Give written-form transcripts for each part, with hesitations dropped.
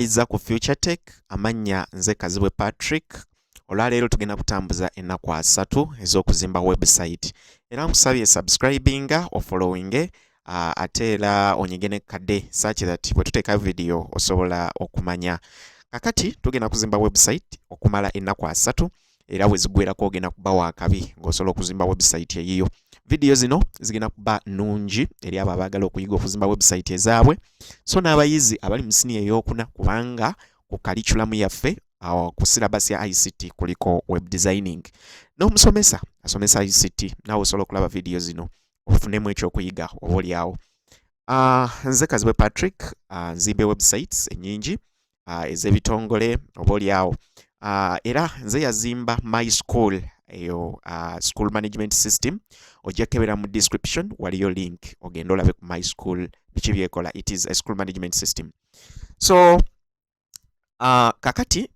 Izza ku Future Tech, amannya nze Kazibwe Patrick. Olwaleero tugenda kutambuza ennaku 30 ez'okuzimba website, era nkusabye subscribinga, ofollowinge, ate era onyige ne kadde such that bwe tuteekayo video osobola okumanya. Kakati tugenda kuzimba website okumala ennaku 30, era bwe ziggwerako ogenda kuba wakabi ng'osobola okuzimba website eyiyo. Vidiyo zino zigenda kuba nnungi eri abo abaagala okuyiga okuzimba website ezaabwe, so n'abayizi abali mu siniya ey'okuna, kubanga ku curriculum yaffe awo ku syllabus ya ICT kuliko web designing. N'omusomesa asomesa ICT, naawe osobola okulaba vidiyo zino ofunemu ekyokuyiga oba oliawo. Nze Kazibwe Patrick, nzimbe websites ennyingi ez'ebitongole oba oliawo, era nze yazimba My School, eyo school management system. Ojja kebera mu description, waliyo link, ogenda olabe ku My School biki byekola. It is a school management system. So kakati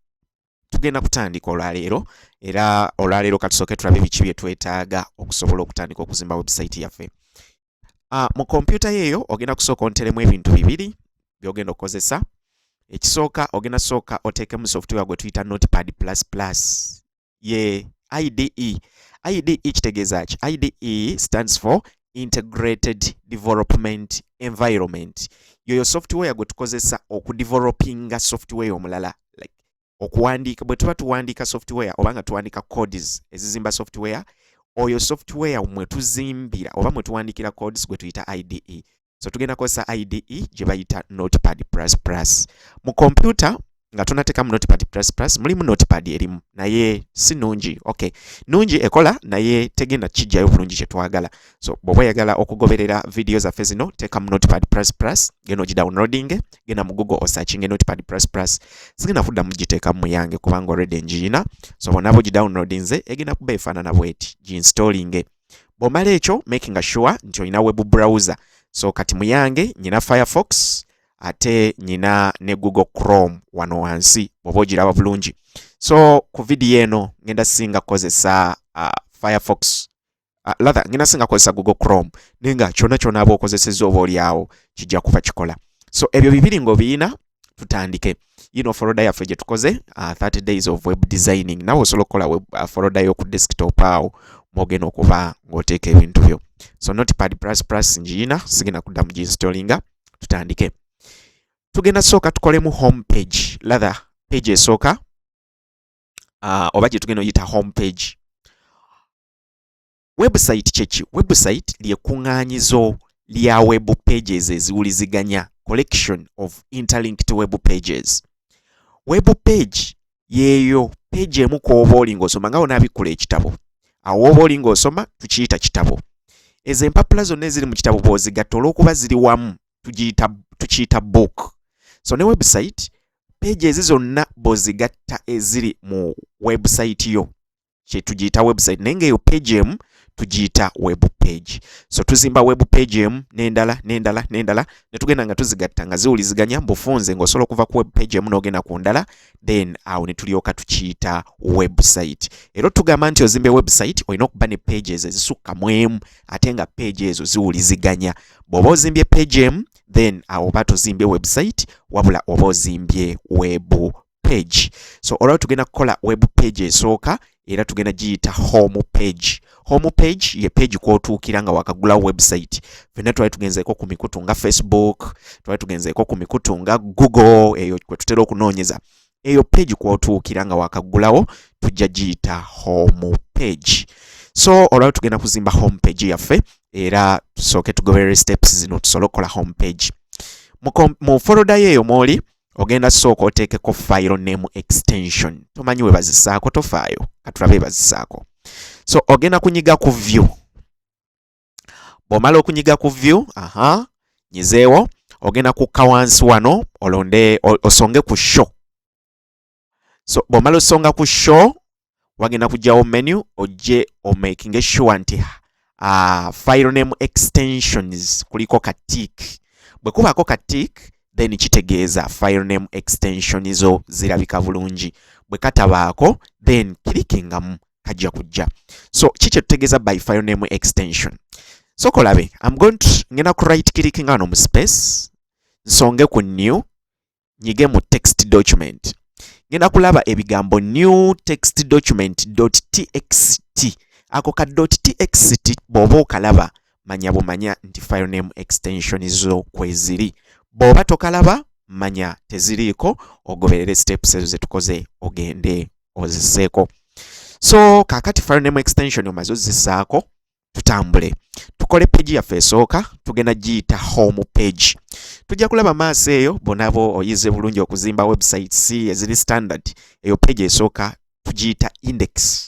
tugenda kutandika olwaleero, era olwaleero katusooke tulabe biki bye twetaaga okusobola okutandika okuzimba website yaffe. Mu kompyuta yeeyo ogenda kusooka onteremu ebintu bibiri byogenda okukozesa. Ekisooka, ogenda sooka oteekemu software gwe tuyita Notepad++, ye IDE. IDE kitegeeza ki? IDE stands for Integrated Development Environment. Yoyo software gwe tukozesa okudevelopinga software omulala, like okuwandiika. Bwe tuba tuwandiika software oba nga tuwandiika codes ezizimba software, oyo software mwe tuzimbira oba mwe tuwandiikira codes gwe tuyita IDE. So tugenda kukozesa IDE gye bayita Notepad++. Mu kompyuta nga tunateekamu Notepad++, mulimu Notepad erimu, naye si nungi. Okay, nungi, ekola, naye tegenda kijjayo bulungi kye twagala. So bw'oba oyagala okugoberera vidiyo zaffe zino, teekamu Notepad++, genda ogidownloading, genda mu Google osearchinge Notepad++. Sigenda kuddamu giteekamu mu yange kubanga already ngiyina. So bw'onaaba ogidownloadinze, egenda kuba efaanana bweti, ginstallinge. Bw'omala ekyo, making sure nti olina web browser. So kati mu yange nyina Firefox, ate nyina ne Google Chrome wano wansi bw'oba ogiraba bulungi. So ku vidiyo eno ngenda singa kukozesa Firefox, rather ngenda singa kukozesa Google Chrome, naye nga kyonna kyonna aba okozesezza oba oliawo kijja kuba kikola. So ebyo bibiri ng'obiyina, tutandike. Yino folder yaffe gye tukoze, 30 days of web designing. Nawe osobola okukola web folder yo ku desktop awo mwogenda okuba ng'oteeka ebintu byo. So Notepad++ ngiyina, sigenda kuddamu ginstallinga. Tutandike. Tugenda sooka tukolemu home page, rather page esooka, oba gye tugenda oyita home page. Website kyeki? Website lyekuŋŋaanyizo lya web pages eziwuliziganya, collection of interlinked web pages. Web page yeeyo page emu kw'oba oli ng'osoma, nga onaabikkula ekitabo, awo oba oli ng'osoma tukiyita kitabo. Ezo empapula zonna eziri mu kitabo bw'ozigatta, olw'okuba ziri wamu, tukiyita book. So ne website, pages zonna bw'ozigatta eziri mu website yo kyetugiyita website, naye ng'eyo page emu tugiyita web page. So tuzimba web page emu n'endala n'endala n'endala, ne tugenda nga tuzigatta nga ziwuliziganya mbufunze, ng'osobola okuva ku web page emu n'ogenda ku ndala, then awo ne tulyoka tukiyita website. Era otugamba nti ozimbe website olina okuba ne pages ezisukka mu emu, ate nga page ezo ziwuliziganya. Bw'oba ozimbye page emu, then awo oba tozimbye website, wabula oba ozimbye web page. So olwaleero tugenda kukola web page esooka, era tugenda giyita home page. Home page ye page kwotuukira nga wakagulawo website. Fenna twali tugenzeeko ku mikutu nga Facebook, twali tugenzeeko ku mikutu nga Google, eyo kwe tutera okunoonyeza. Eyo page kwotuukira nga wakagulawo tujja giyita home page. So olwaleero tugenda kuzimba home page yaffe, era tusooke tugoberere steps zino tusobole okukola home page. Mu folder yeeyo mwoli, ogenda sooka oteekeko file name extension. Tomanyi we bazisaako, tofaayo, katulabe bazisaako. So ogenda kunyiga ku view. Bw'omala okunyiga ku view, aha, nyizeewo, ogenda kukka wansi wano olonde osonge ku show. So bw'omala osonga ku show, wagenda kujjawo menu, ojje omakinge sure nti file name extensions kuliko ka tick. Bwe kubaako ka tick, then kitegeeza file name extension zo zirabika bulungi. Bwe katabaako, then clickingamu, kajja kujja. So ki kye tutegeeza by file name extension? So kolabe, I'm going to ngenda ku right clicking wano mu space, nsonge ku new, Nyige mu text document, ngenda kulaba ebigambo new text document .txt. Ako ka .txt bw'oba okalaba, manya bumanya nti file name extension zo kweziri. Bw'oba tokalaba, manya teziriiko, ogoberere steps ezo zetukoze, ogende oziseeko. So kaakati file name extension omaze ozisaako, tutambule tukole page yaffe esooka. Tugenda giyita home page. Tujja kulaba maaso eyo bonabo oyize bulungi okuzimba websites eziri standard. Eyo page esooka tugiyita index,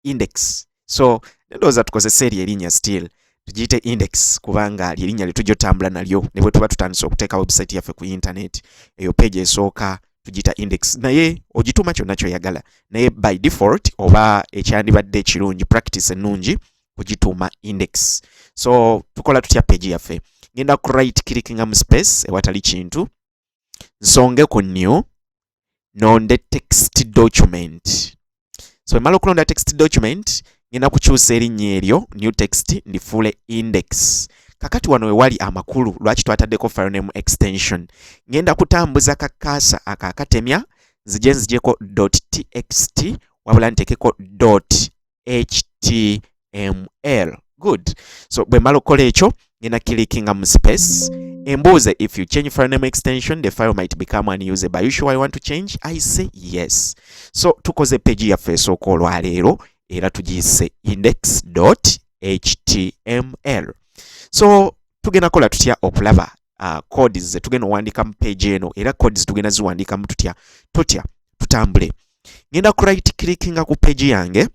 index. So ndowooza tukozese eryo erinnya, still tugiyite index, kubanga lyerinnya lyetujja otambula nalyo ne bwe tuba tutandise okuteeka website yaffe ku internet. Eyo page esooka tugiyita index, naye ogituuma kyonna kyoyagala, naye by default oba ekyandibadde ekirungi, practice ennungi, kugituuma index. So tukola tutya page yaffe? Ngenda ku right clickinga mu space ewatali kintu, nsonge ku new, nonde text document. So emala okulonda text document, ngenda kukyusa erinnya eryo new text ndifuule index. Kakati wano wewali amakulu lwaki twataddeko file name extension. Ngenda kutambuza kakasa akakatemya, nzije nzijeko .txt, wabula ntekeko .html. Good. So bwe mala okukola ekyo, ngenda clickinga mu space, embuuze, "If you change file name extension, the file might become unusable. Are you sure I want to change?" I say yes. So tukoze page yaffe esooka olwaleero, era tugiyise index .html. So tugenda kola tutya okulaba codes ze tugenda owandiika mu page eno, era codes tugenda ziwandiikamu tutya? Tutya? Tutambule. Ngenda ku right clickinga ku page yange,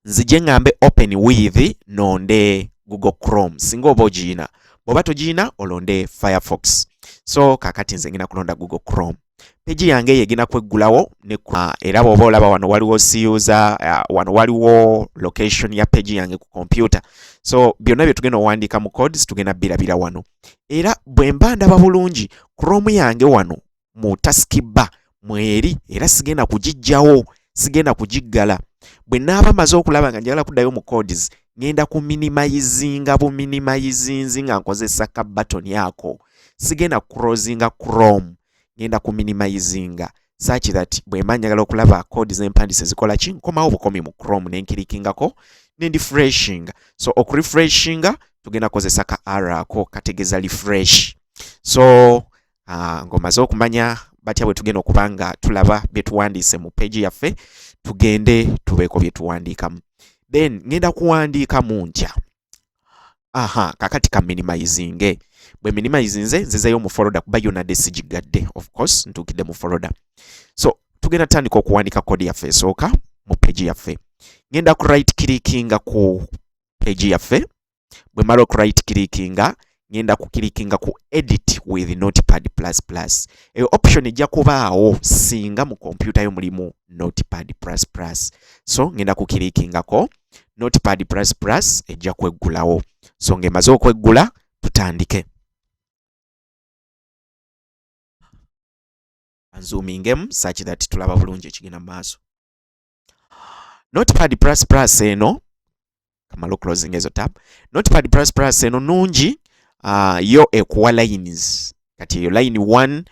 nzije ŋŋambe open with, nonde Google Chrome singa oba ogiina. Bw'oba togiina, olonde Firefox. So kakati nze ngenda kulonda Google Chrome. Page yange eyo egenda kweggulawo ne era bw'oba olaba wano waliwo siuser, wano waliwo location ya page yange ku computer. So byonna bye tugenda owandiika mu codes tugenda birabira wano. Era bwe mba ndaba bulungi, Chrome yange wano mu taskbar mweri, era sigenda kugiggyawo, sigenda kugiggala. Bwe naaba maze okulaba nga njagala kuddayo mu codes, ngenda ku minimizinga buminimizinzi nga nkozesa ka button ako. Sigenda closinga Chrome, ngenda ku minimizinga such that bwe mba njagala okulaba code z'empandiise zikola ki, nkomawo bukomi mu Chrome ne nkirikingako ne refreshinga. So okurefreshinga tugenda kukozesa ka r ako kategeeza refresh. So ng'omaze okumanya batya bwe tugenda okuba nga tulaba bye tuwandiise mu page yaffe, tugende tubeeko bye tuwandiikamu. Then ngenda kuwandiikamu ntya? Aha, kakati ka minimizinge. Bwe minimizinze, nzizeyo mu folder, kuba yo nadde sigigadde. Of course ntuukidde mu folder. So tugenda tutandika okuwandiika code yaffe esooka mu page yaffe. Ngenda ku right clickinga ku page yaffe. Bwe mala oku right clickinga, ngenda kukilikinga ku edit with Notepad plus plus. Eyo option ejja kubaawo singa mu kompyuta yo mulimu Notepad plus plus. So ngenda kukilikingako, Notepad plus plus ejja kweggulawo. So ng'emaze okweggula, tutandike. Nzoomingemu such that tulaba bulungi ekigenda mu maaso. Notepad plus plus eno, kamala closing ezo tab. Notepad plus plus eno nungi, yo ekuwa lines. Kati eyo line 1,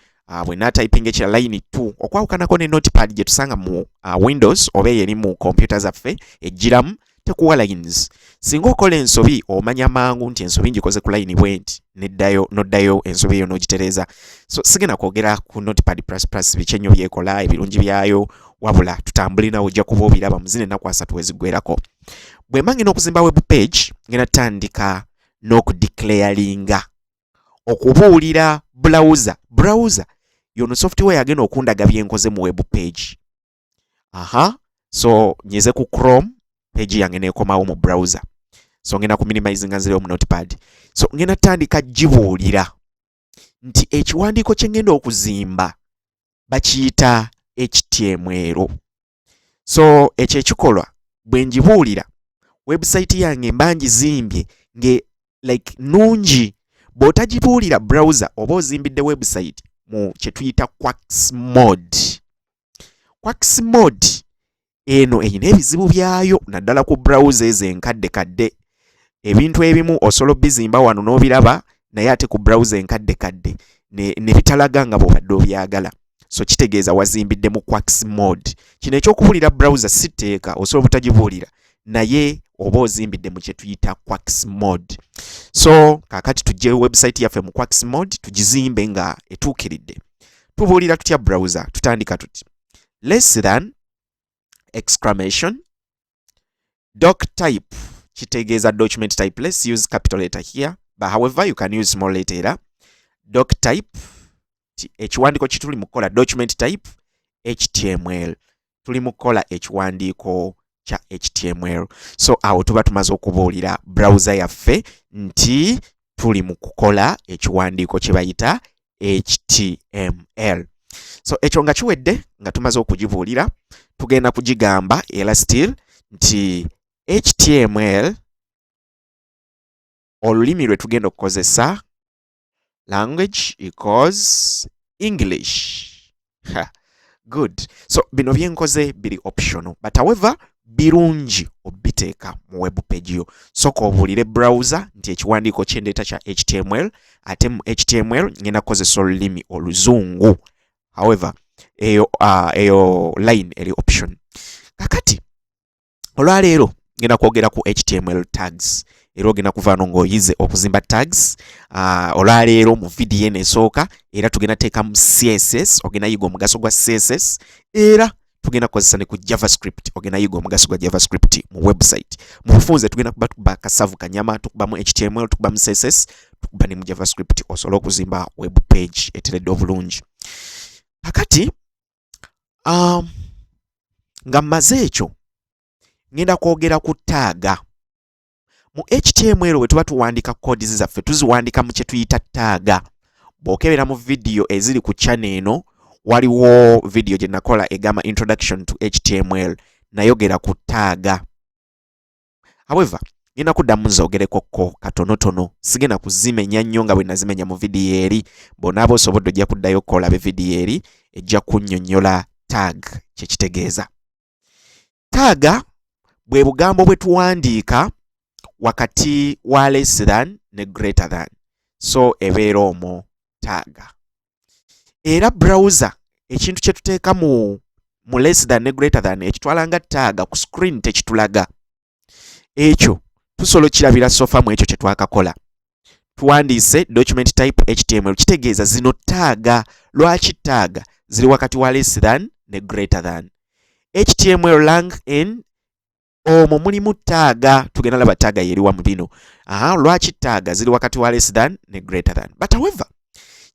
bwe natypinga ekira line 2, okwawukanako ne Notepad gye tusanga mu Windows oba eyo eri mu computer zaffe ejjiramu, tekuwa lines. Singa okola ensobi, omanya mangu nti ensobi ngikoze ku line bwenti, neddayo noddayo ensobi eyo n'ogitereeza. So sigenda kwogera ku Notepad plus plus biki ennyo byekola, ebirungi byayo, wabula tutambule nawe, ojja kuba obiraba mu zino ennaku 30 weziggwerako. Bwe mba ngenda okuzimba web page, ngenda tutandika n'okudeclaringa, okubuulira browser. Browser yono software agenda okundaga byenkoze mu web page. Aha, so nyize ku Chrome, page yange nekomawo mu browser. So ngenda ku minimizinga, nzirewo mu Notepad. So ngenda tandika gibuulira nti ekiwandiiko kye ngenda okuzimba bakiyita HTML. So ekyo ekikolwa bwe ngibuulira, website yange mba ngizimbye nge like nungi. Bw'otagibuulira browser, oba ozimbidde website mu kye tuyita quacks mode. Quacks mode eno erina ebizibu byayo, naddala ku browser ezo enkadde kadde. Ebintu ebimu osobola obizimba wano n'obiraba, naye ate ku browser enkadde kadde Ne bitalaga nga bw'obadde obyagala. So kitegeeza wazimbidde mu quirks mode. Kino ekyokubuulira browser si tteeka, osobola obutagibuulira, naye oba ozimbidde mu kye tuyita quirks mode. So kaakati tujje website yaffe mu quirks mode, tugizimbe nga etuukiridde. Tubuulira tutya browser? Tutandika tuti: less than exclamation doc type, kitegeeza document type. Let's use capital letter here, but however you can use small letter. Era doc type, ekiwandiiko kituli mu kukola, document type HTML, tuli mu kukola ekiwandiiko kya HTML. So awo tuba tumaze okubuulira browser yaffe nti tuli mu kukola ekiwandiiko kye bayita HTML. So ekyo nga kiwedde, nga tumaze okugibuulira, tugenda kugigamba era still nti HTML, olulimi lwe tugenda okukozesa, language equals English. Ha, good. So bino byenkoze biri optional, but however birungi obiteeka mu web page yo. Soka obuulire browser nti ekiwandiiko kyendeeta kya HTML, ate mu HTML ngenda kukozesa olulimi Oluzungu. However eyo line eri option. Kakati olwaleero ngenda kwogera ku HTML tags, era ogenda kuvaano ng'oyize okuzimba tags olwaleero mu vidiyo eno esooka. Era tugenda teekamu CSS, ogenda yiga omugaso gwa CSS, era tugenda kukozesa ne ku JavaScript, ogenda yiga omugaso gwa JavaScript mu website. Mu bufunze tugenda kuba tukuba akasavu kanyama, tukubamu HTML, tukubamu CSS, tukuba ne mu JavaScript, osobole okuzimba web page eteredde obulungi. Kakati nga mmaze ekyo, ngenda kwogera ku tag. Mu HTML bwe tuba tuwandika codes zaffe, tuziwandika mu kye tuyita tag. Bw'okebera mu vidiyo eziri ku channel eno, waliwo vidiyo gye nakola egamba "Introduction to HTML", nayogera ku tag. However ngenda kuddamu nzoogerekokko katonotono, sigenda kuzimenya nnyo nga bwe nazimenya mu vidiyo eri. Bw'onaaba osobodde, ojja kuddayo okolabe vidiyo eri, ejja kunnyonnyola tag kye kitegeeza. Tag bwe bugambo bwe tuwandiika wakati wa less than ne greater than. So ebeera omwo tag, era browser ekintu kye tuteeka mu less than ne greater than ekitwala nga tag. Ku screen tekitulaga ekyo, tusobola okirabira so far mu ekyo kye twakakola. Tuwandiise document type HTML, kitegeeza zino tag. Lwaki tag ziri wakati wa less than ne greater than? HTML lang n, omwo mulimu tag. Tugenda laba tag yeriwa mu bino. Aha, lwaki tag ziri wakati wa less than ne greater than? But however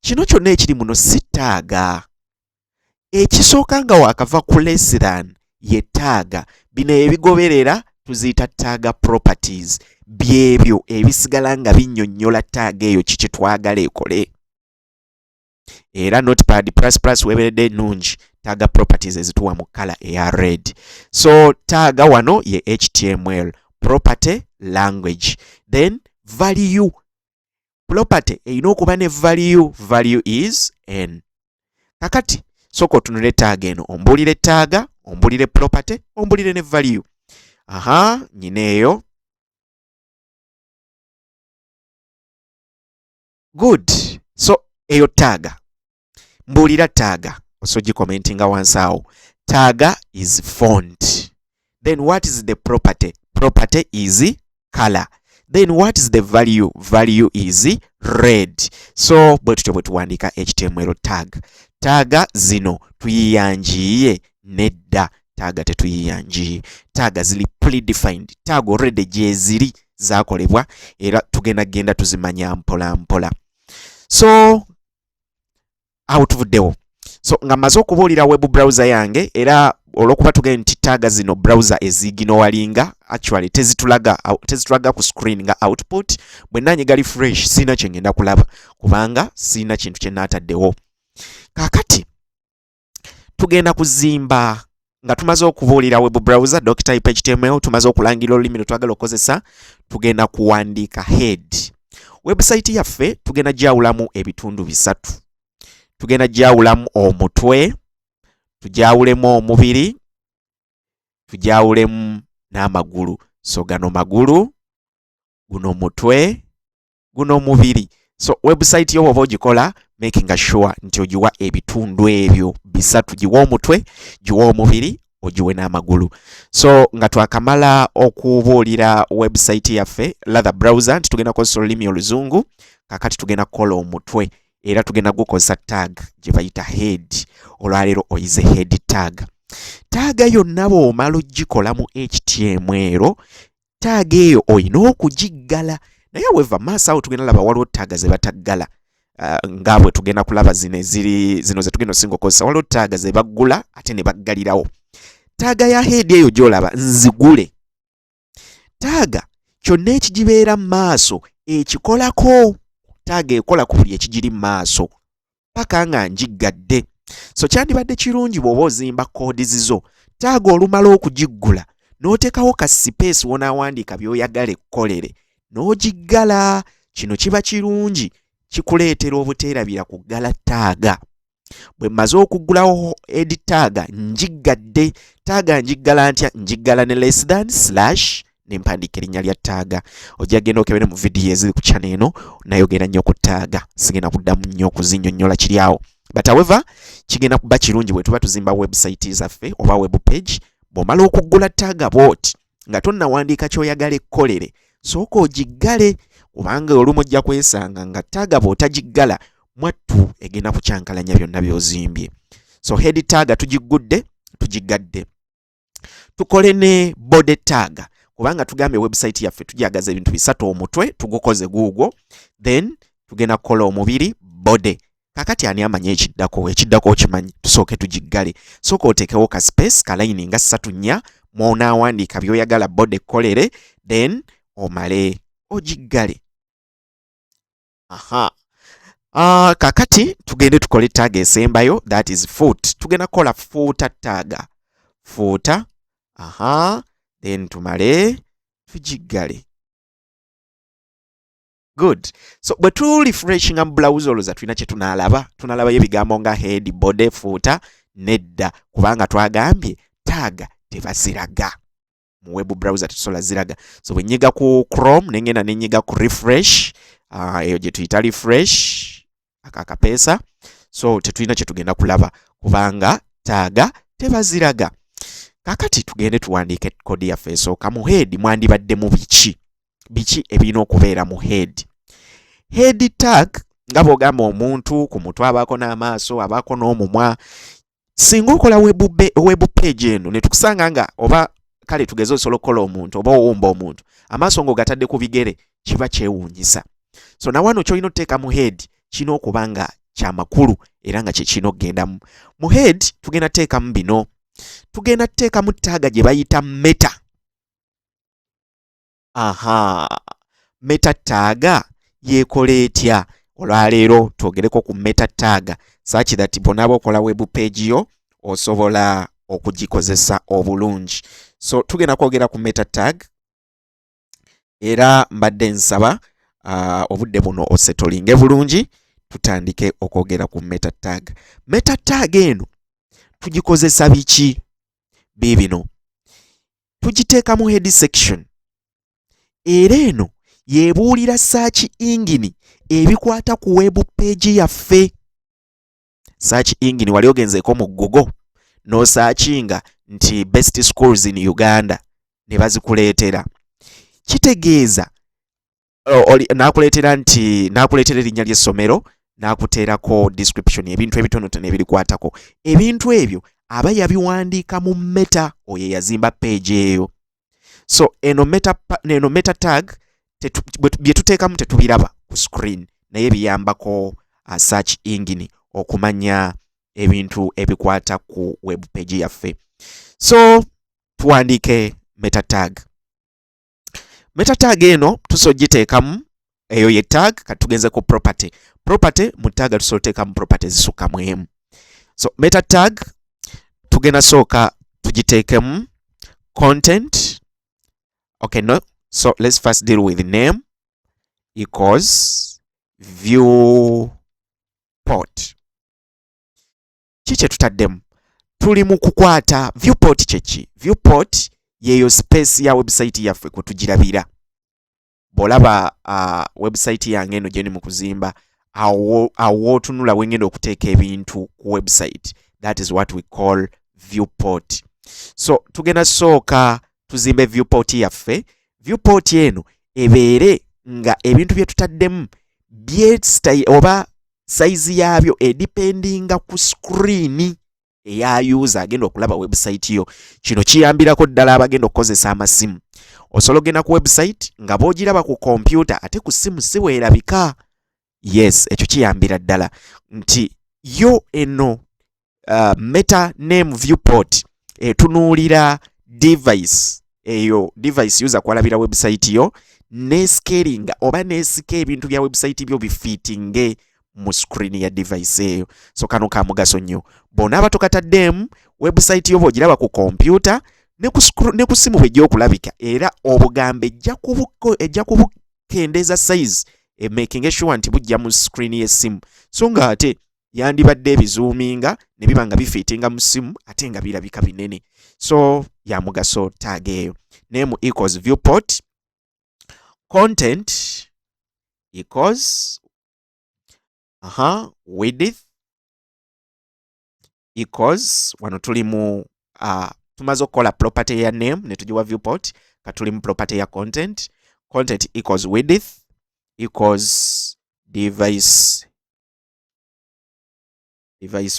kino kyonna ekiri muno si tag. Ekisooka nga wakava ku less than ye tag. Bino ebigoberera tuziyita tag properties, byebyo ebisigala nga binnyonnyola tag eyo kiki twagala ekole. Era Notepad++ weberedde ennungi, tag properties ezituwa mu color eya red. So tag wano ye HTML, property language, then value. Property erina okuba ne value, value is n. Kakati sooka otunule tag eno, ombuulire tag, ombuulire property, ombuulire ne value. Aha, nyina eyo. Good. So eyo tag, mbuulira tag, osobola gicommentinga wansi awo. Tag is font. Then what is the property? Property is color. Then what is the value? Value is red. So bwe tutyo bwe tuwandiika HTML tag. Tag zino tuyiyanjiye? Nedda, tag tetuyiyanjiye. Tag ziri predefined, tag already gyeziri, zakolebwa, era tugenda genda tuzimanya mpola mpola. So awo tuvuddewo. So nga mmaze okubuulira web browser yange, era olw'okuba tugenda nti tag zino browser eziginowalinga, actually tezitulaga ku screen nga output. Bwe nanyiga refresh, sirina kye ngenda kulaba kubanga sirina kintu kye naataddewo. Kaakati tugenda kuzimba nga tumaze okubuulira web browser doctype HTML, tumaze okulangira olulimi lwe twagala okukozesa, tugenda kuwandiika head. Website yaffe tugenda gyawulamu ebitundu bisatu. Tugenda gyawulamu omutwe, tugyawulemu omubiri, tugyawulemu n'amagulu. So gano magulu, guno mutwe, guno mubiri. So website yo bw'oba ogikola, Making sure nti ogiwa ebitundu ebyo bisatu: giwa omutwe, giwa omubiri, ogiwe n'amagulu. So nga twakamala okubuulira website yaffe, rather browser, nti tugenda kukozesa olulimi Oluzungu, kakati tugenda kukola omutwe era tugenda gukozesa tag gye bayita head. Olwaleero oyize head tag. Tag yonna bw'omala ogikola mu HTML, tag eyo olina okugiggala. Naye however, maaso awo tugenda laba waliwo tag ze bataggala, nga bwe tugenda kulaba zino eziri zino ze tugenda osinga okukozesa. Waliwo tag ze baggula ate ne baggalirawo. Tag ya head eyo gy'olaba nzigule, tag kyonna ekigibeera mu maaso ekikolako. Tag ekola ku buli ekigiri mu maaso paka nga njiggadde. So kyandibadde kirungi bw'oba ozimba code zizo, tag olumala okugiggula n'oteekawo ka space wonaawandiika by'oyagala ekkolere, n'ogiggala. Kino kiba kirungi, kikuleetera obuteerabira kuggala tag. Bwe mmaze okuggulawo head tag, njiggadde. Tag njiggala ntya? Njiggala ne less than slash ne mpandiika erinnya lya tag. Ojja genda okebere mu vidiyo eziri ku channel eno, nayogera nnyo ku tag, sigenda kuddamu nnyo okuzinnyonnyola kiri awo. But however, kigenda kuba kirungi bwe tuba tuzimba website zaffe oba web page, bw'omala okuggula tag bw'oti nga tonnawandiika ky'oyagala ekkolere, sooka ogiggale, kubanga olumu ojja kwesanga nga tag bw'otagiggala, mwattu egenda kukyankalanya byonna by'ozimbye. So head tag tugiggudde, tugiggadde. Tukole ne body tag, kubanga tugambye website yaffe tujagaza ebintu bisatu: omutwe tugukoze guugwo, then tugenda kukola omubiri, body. Kakati ani amanyi ekiddako? Ekiddako okimanyi, tusooke tugiggale. Sooka oteekewo ka space ka line nga ssatu, nnya mw'onaawandiika by'oyagala body ekkolere, then omale ogiggale. Aha, kakati tugende tukole tag esembayo, that is foot. Tugenda kukola footer tag, footer. Aha, then tumale tugiggale. Good. So bwe tu refreshinga mu browser, olowooza tulina kye tunaalaba? Tunalabayo ebigambo nga head, body, footer? Nedda, kubanga twagambye tag tebaziraga mu web browser, tetusobola ziraga. So bwe nyiga ku Chrome, nengenda nenyiga ku refresh, eyo gye tuyita refresh, aka akapeesa, so tetulina kye tugenda kulaba kubanga tag tebaziraga. Kakati tugende tuwandiike code yaffe esooka. Mu head mwandibadde mu biki? Biki ebirina okubeera mu head? Head tag, nga bw'ogamba omuntu ku mutwe abaako n'amaaso, abaako n'omumwa. Singa okola web page eno ne tukusanga nga oba kale tugeze osobola okukola omuntu oba owumba omuntu, amaaso ng'ogatadde ku bigere, kiba kyewuunyisa. So nawano kyolina otuteeka mu head kirina okuba nga kyamakulu era nga kyekirina okugendamu mu head. Tugenda tuteekamu bino, tugenda tuteekamu tag gye bayita meta. Aha, meta tag yeekola etya? Olwaleero twogereko ku meta tag such that bw'onaaba okola web page yo osobola okugikozesa obulungi. So tugenda kwogera ku meta tag era mbadde nsaba obudde buno osetolinge bulungi, tutandike okwogera ku meta tag. Meta tag eno tugikozesa biki? Biibino: tugiteeka mu head section, era eno yeebuulira search engine ebikwata ku web page yaffe. Search engine, wali ogenzeeko mu Google n'osearchinga nti "best schools in Uganda" ne bazikuleetera? Kitegeeza n'akuleetera nti n'akuleetera erinnya ly'essomero, n'akuteerako description, ebintu ebitonotono ebirikwatako. Ebintu ebyo aba yabiwandiika mu meta oyo eyazimba page eyo. So eno meta tag bye tuteekamu tetubiraba ku screen, naye biyambako search engine okumanya ebintu ebikwata ku web page yaffe. So tuwandiike meta tag. Meta tag eno tusobola ogiteekamu, eyo ye tag. Kati tugenze ku property. Property mu tag tusobola oteekamu property ezisukka mu emu. So meta tag tugenda sooka tugiteekemu content. Okay, no, so let's first deal with name equals viewport. Ki kye tutaddemu? Tuli mu kukwata viewport. Kyeki viewport? Yeeyo space ya website yaffe kwe tugirabira. Bw'olaba website yange eno gye ndi mu kuzimba, Awo wootunula wengenda okuteeka ebintu ku website, that is what we call viewport. So tugenda sooka tuzimbe viewport yaffe. Viewport eno ebeere nga ebintu bye tutaddemu oba sayizi yaabyo edependinga ku screen eya user agenda okulaba website yo. Kino kiyambirako ddala abagenda okukozesa amasimu. Osobola ogenda ku website nga bw'ogiraba ku kompyuta, ate ku ssimu si weerabika. Yes, ekyo kiyambira ddala nti yo eno meta name viewport etunuulira device eyo, device user kwalabira website yo, ne scalinga oba nesika ebintu bya website byo bifiitinge mu screen ya device eyo. So kano ka mugaso nnyo. Bw'onaaba tokataddeemu, website yo bw'ogiraba ku kompyuta ne ku simu bwejja okulabika, era obugambo ejja kubukendeeza size, making sure nti bujja mu screen y'essimu, so nga ate yandibadde ebizoominga ne biba nga bifiitinga mu ssimu ate nga birabika binene. So ya mugaso tag eyo. Name equals viewport, content equals width equals, wano tuli mu tumaze okukola property ya name ne tugiwa viewport, katuli mu property ya content. Content equals width equals device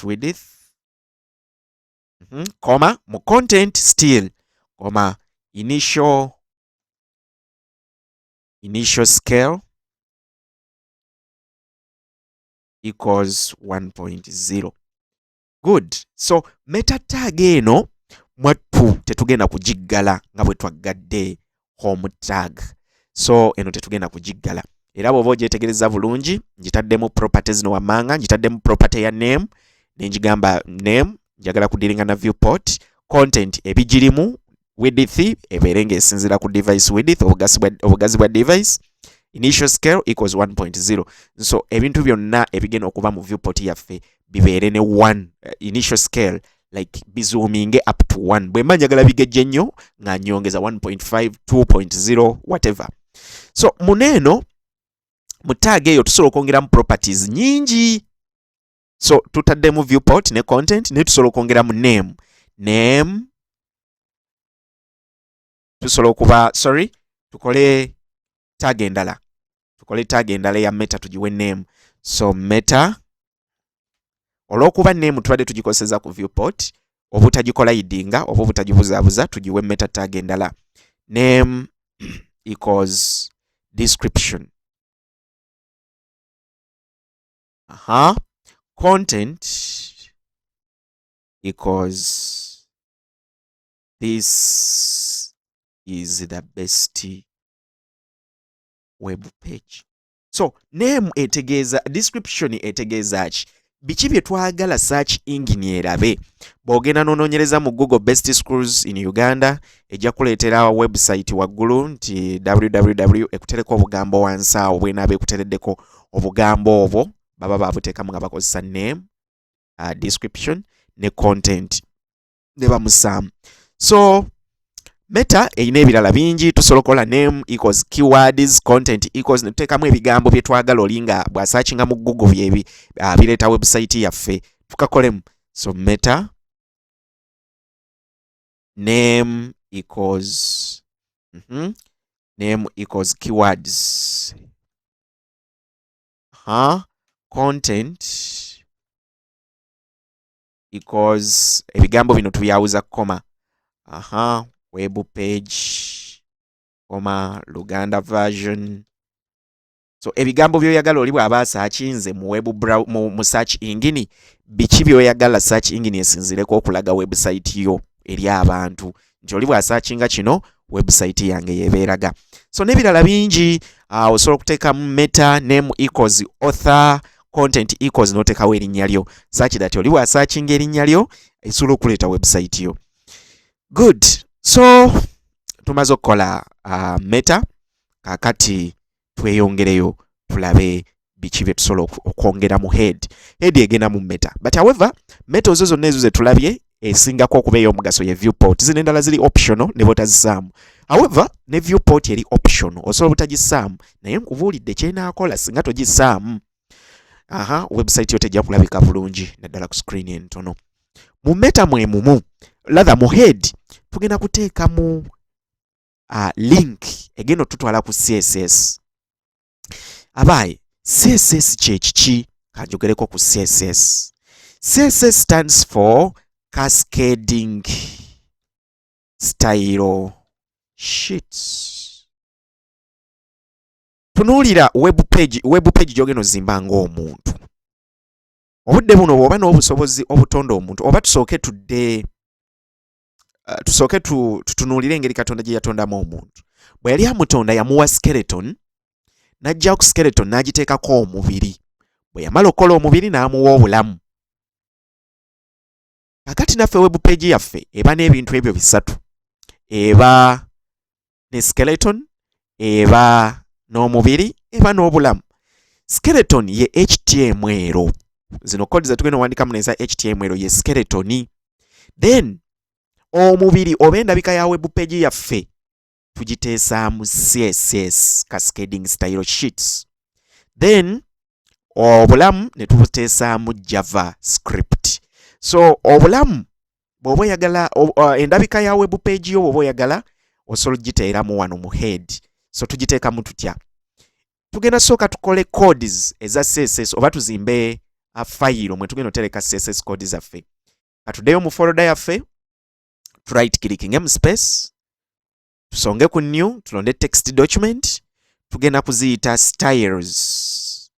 width, comma, mu content still comma, initial scale equals 1.0. Good. So meta tag eno mwattu tetugenda kugiggala nga bwe twaggadde home tag. So eno tetugenda kugiggala, era bw'oba ogyetegereza bulungi, ngitaddemu properties zino wammanga. Ngitaddemu property ya name, nenjigamba name njagala kudealinga na viewport, content ebigirimu, width ebeere ng'esinziira ku device width, obugazi bwa device, initial scale equals 1.0. So ebintu byonna ebigenda okuba mu viewport yaffe bibeere ne 1 initial scale, like bizoominge up to 1. Bwe mba njagala bigejje nnyo nga nyongeza 1.5, 2.0, whatever. So muneeno mu tag eyo tusobola okwongeramu properties nyingi. So tutaddemu viewport ne content, naye tusobola okwongeramu name. Name tusobola okuba, sorry, tukole tag endala, tukole tag endala eya meta, tugiwe name. So meta, olw'okuba name tubadde tugikozesa ku viewport, obutagicollidinga oba obutagibuzaabuza, tugiwe meta tag endala, name equals description. Content equals this is the best web page. So name etegeeza description. Etegeeza ki? Biki bye twagala search engine erabe? Bw'ogenda n'onoonyereza mu Google "best schools in Uganda", ejja kuleetera website waggulu nti www, ekutereko obugambo wansi awo. Bwenaaba ekutereddeko obugambo obwo, baba babuteekamu nga bakozesa name, description ne content ne bamusaamu. So meta erina ebirala bingi. Tusobola okukola name equals keywords, content equals, ne tuteekamu ebigambo bye twagala oli nga bw'asearchinga mu Google byebi bireeta website yaffe. Tukakolemu. So meta name equals name equals keywords, content equals, ebigambo bino tubyawuza comma, web page comma Luganda version. So ebigambo by'oyagala oli bw'aba asearchinze mu web mu search engine, biki by'oyagala search engine esinzireko okulaga website yo eri abantu, nti oli bw'asearchinga kino, website yange yebeeraga. So n'ebirala bingi. Osobola okuteekamu meta name equals author, content equals, n'oteekawo erinnya lyo, such that oli bw'asearchinga erinnya lyo esobola okuleeta website yo. Good. So tumaze okukola meta. Kaakati tweyongereyo tulabe biki bye tusobola okwongera mu head. Head egenda mu meta, but however meta ozo zonna ezo ze tulabye, esingako okuba ey'omugaso ye viewport. Zino endala ziri optional ne bwotazisaamu. However ne viewport eri optional, osobola obutagisaamu, naye nkubuulidde kyenaakola singa togisaamu. Aha, website yo tejja kulabika bulungi, naddala ku screen entono. Mu meta mwe mumu, rather mu head, tugenda kuteekamu link egenda otutwala ku CSS. Abaaye, CSS kyekiki? Kanjogereko ku CSS. CSS stands for Cascading Style Sheets. Tunuulira web page, web page gy'ogenda ozimba ng'omuntu. Obudde buno bw'oba n'obusobozi obutonda omuntu, oba tusooke tudde tusooke tutunuulire engeri Katonda gye yatondamu omuntu. Bwe yali amutonda, yamuwa skeleton, n'ajja ku skeleton n'agiteekako omubiri. Bwe yamala okukola omubiri, n'amuwa obulamu. Kakati naffe web page yaffe eba n'ebintu ebyo bisatu: eba ne skeleton, eba n'omubiri, eba n'obulamu. Skeleton ye HTML. Zino code zetugenda owandikamu neza HTML ye skeleton. Then omubiri oba endabika ya web page yaffe tugiteesaamu CSS, Cascading Style Sheets. Then obulamu ne tubuteesaamu Java Script. So obulamu bw'oba oyagala, endabika ya web page yo bw'oba oyagala, osobola ogiteeramu wano mu head. So tugiteekamu tutya? Tugenda sooka tukole codes eza CSS, oba tuzimbe fayiro mwe tugenda otereka CSS code zaffe. Katuddeyo mu folder yaffe, right clicking mu space, tusonge ku new, tulonde text document. Tugenda kuziyita styles